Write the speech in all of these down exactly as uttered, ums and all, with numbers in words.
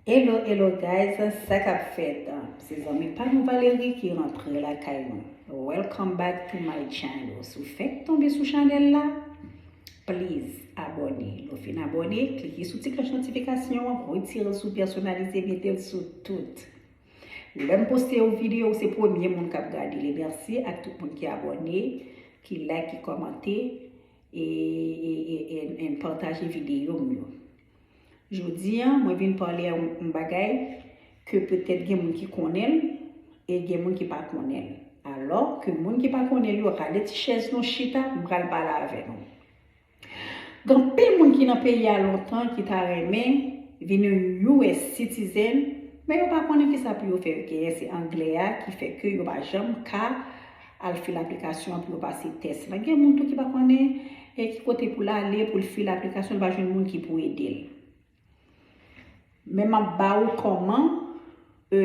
Hello, hello guys, sa k ap fèt? Se zanmi pa nou Valerie ki rantre lakay nou. Welcome back to my channel. Si w fèk tonbe sou chanèl la, please abòne. Lè w fin abòne, klike sou ti klòch notifikasyon an, retire l sou pèsonalize, mete l sou tout. Lè m poste yon videyo, ou se premye moun k ap gade li. Mèsi ak tout moun ki abòne, ki like, ki kòmante, e, e, e, e, e pataje videyo m yo. Jodi a, mwen vin pale yon, yon bagay ke petèt gen moun ki konnen l e gen moun ki pa konnen l. Alò, ke moun ki pa konnen l yo, rale ti chèz nou chita, m pral pale avè nou. Gen anpil moun ki nan peyi a lontan ki ta renmen vin yon U S citizen, men yo pa konnen kisa pou yo fè. Yo genyen se anglè a ki fè ke yo pa janm ka al fil aplikasyon an pou yo pase tès la. Gen moun tou ki pa konnen e ki kote pou l ale pou l fil aplikasyon, li pa jwenn moun ki pou ede l. Men m ap ba ou kòman, e,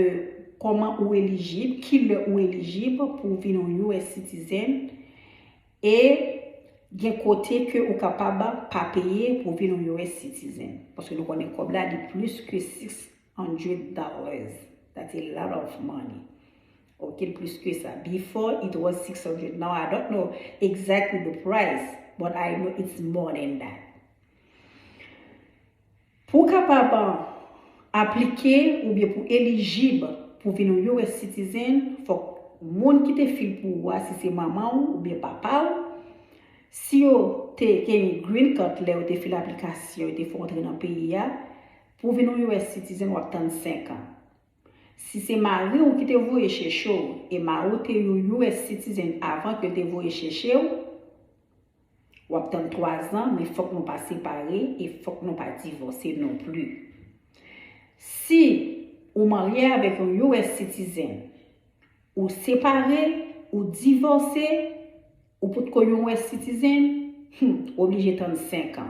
kòman ou elijib, kilè ou elijib pou w vin yon U S citizen, e gen kote ke ou kapab pa peye pou w vin yon U S citizen. Paske nou konnen kòb la, li plis ke six hundred dollars. That's a lot of money. Ok, l plis ke sa. Before, it was six hundred. Now, I don't know exactly the price, but I know it's more than that. Pou w kapab aplike oubyen pou elijib pou vin yon U S citizen, fòk moun ki te fil pou ou a, si se manman w oubyen papa w, si yo te genyen green card lè yo te fil aplikasyon, yo te fè w antre nan peyi a, pou w vin yon U S citizen, w ap tann senk an. Si se mari w ki te voye chèche w, e mari w te yon U S citizen avan ke l te voye chèche w, w ap tann twa zan, men fòk nou pa separe e fòk nou pa divòse non pli. Si ou marye avèk yon U S citizen, ou separe, ou divòse, ou potko yon U S citizen, hmm, w oblije tann senk an.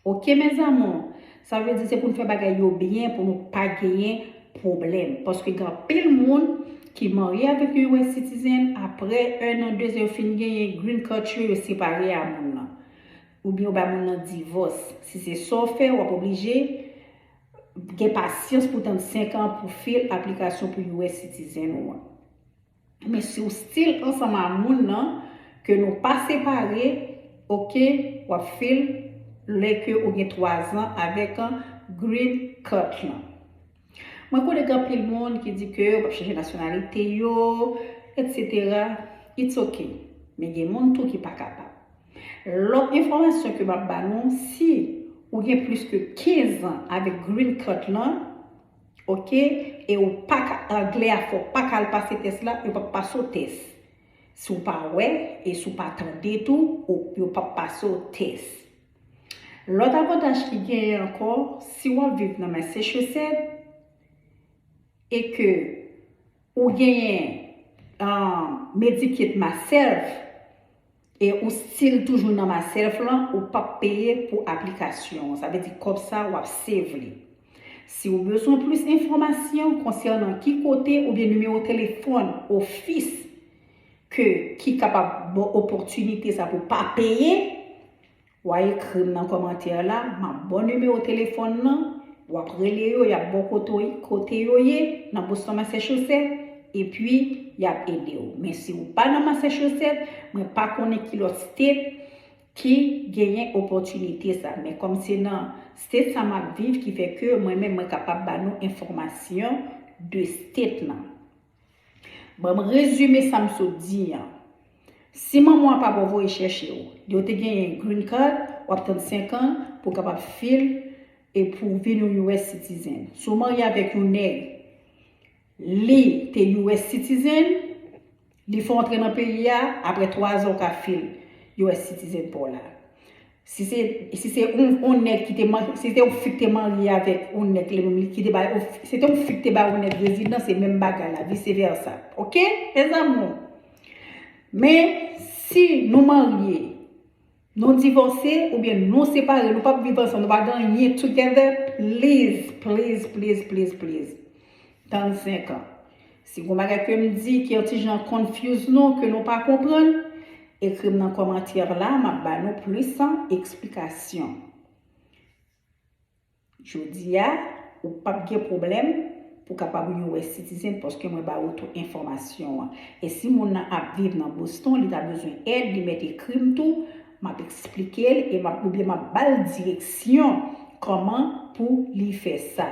Ok, mes amours, sa vle di se pou n fè bagay yo byen, pou nou pa genyen pwoblèm. Paske gen anpil moun ki marye avèk yon U S citizen, apre en an, de zan, yo fin genyen green card yo, yo separe a moun nan. Oubyen yo bay moun nan divòs. Si se sa w fè, w ap oblije gen pasyans pou tann senk an pou fil aplikasyon pou U S citizen ou an. Men si w still ansanm a moun nan, ke nou pa separe, ok, w ap fil lè ke ou gen twa zan avèk green card lan. Mwen konnen gen anpil moun ki di ke yo p ap chanje nasyonalite yo, etsetera. It's ok. Men gen moun tou ki pa kapab. Lòt enfòmasyon ke m ap ba nou, si ou gen plis ke kenz an avèk green card lan, ok, e ou pa ka, anglè a fò w pa ka al pase tès la, yo p ap pase w tès. Si w pa wè, e si w pa tande tou, ou, yo p ap pase w tès. Lòt avantaj ki genyen ankò, si w ap viv nan Massachusetts, e ke ou genyen, um, Medicaid MySelf, e ou still toujou nan MySelf lan, ou p ap peye pou aplikasyon an. Sa vle di kòb sa, w ap save li. Si w bezwen plis enfòmasyon konsènan ki kote oubyen nimewo telefòn ofis ke, ki kapab ba w opòtinite sa pou w pa peye, w a ekri m nan kòmantè la, m ap ba w nimewo telefòn nan, w ap rele yo, y ap ba w kote, kote yo ye, nan Boston, Massachusetts, epi y ap ede w. Men si w pa nan Massachusetts, mwen pa konnen ki lòt state ki genyen opòtinite sa. Men kòm se nan state sa m ap viv, ki fè ke mwen menm mwen kapab ba nou enfòmasyon de state nan. Ban m rezime sa m sot di an. Si manman w pa voye chèche w, yo te genyen green card, w ap tann senk an pou w kapab fil e pou w vin yon U S citizen. Si w marye avèk yon nèg, li te U S citizen, li fè w antre nan peyi a, apre twa zan w ka fil U S citizen pa w la. Si se, si se yon, yon nèg ki te man-, si se yon fi ki te marye avèk yon nèg li menm li ki te bay, se te yon fi ki te bay yon nèg rezidans, se menm bagay la, vice versa. Ok, mes amours? Men, si nou marye, nou divòse, oubyen nou separe, nou p ap viv ansanm, nou pa gen anyen together, please, please, please, please, please. Tann senk an. Si gon bagay ke m di ki yon ti jan confuse nou, ke nou pa konprann, ekri m nan kòmantè la, m ap ba nou plis an eksplikasyon. Jodi a, ou p ap gen pwoblèm pou kapab yon U S citizen paske mwen ba ou tout enfòmasyon an. E si moun nan ap viv nan Boston, li ta bezwen èd, li mèt ekri m tou, m ap eksplike l e m ap, oubyen m ap ba l direksyon kòman pou li fè sa.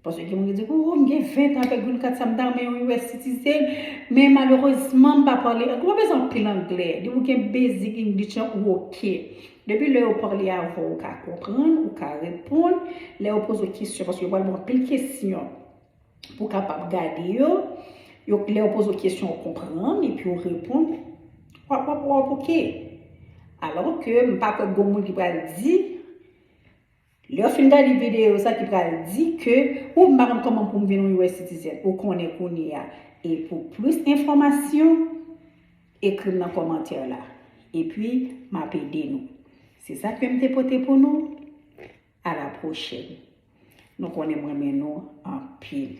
Paske gen moun ki di, "Oh, m gen ven tan avèk Green Card, sa m ta renmen yon U S citizen, men malerezman, m pa pale anglè." Ou pa bezwen anpil anglè. Depi w gen basic English an, ou oke. Depi lè yo pale avè w, ou ka konprann, ou ka reponn. Lè yo poze w kesyon, paske yo pral ba w anpil kesyon pou w kapab gade yo. Yo, lè yo poze w kesyon, ou konprann, epi ou reponn. W ap, w ap, w ap oke. Alò ke m pa kwè gon moun ki pral di, lè w fin gade videyo sa, ki pral di ke, ou m pa konn kòman pou m vin yon U S citizen. Ou konnen kounye a. E pou plis enfòmasyon, ekri m nan kòmantè la. Epi, m ap ede nou. Se sa ke m te pote pou nou. A la pwochèn. Nou konnen m renmen nou anpil.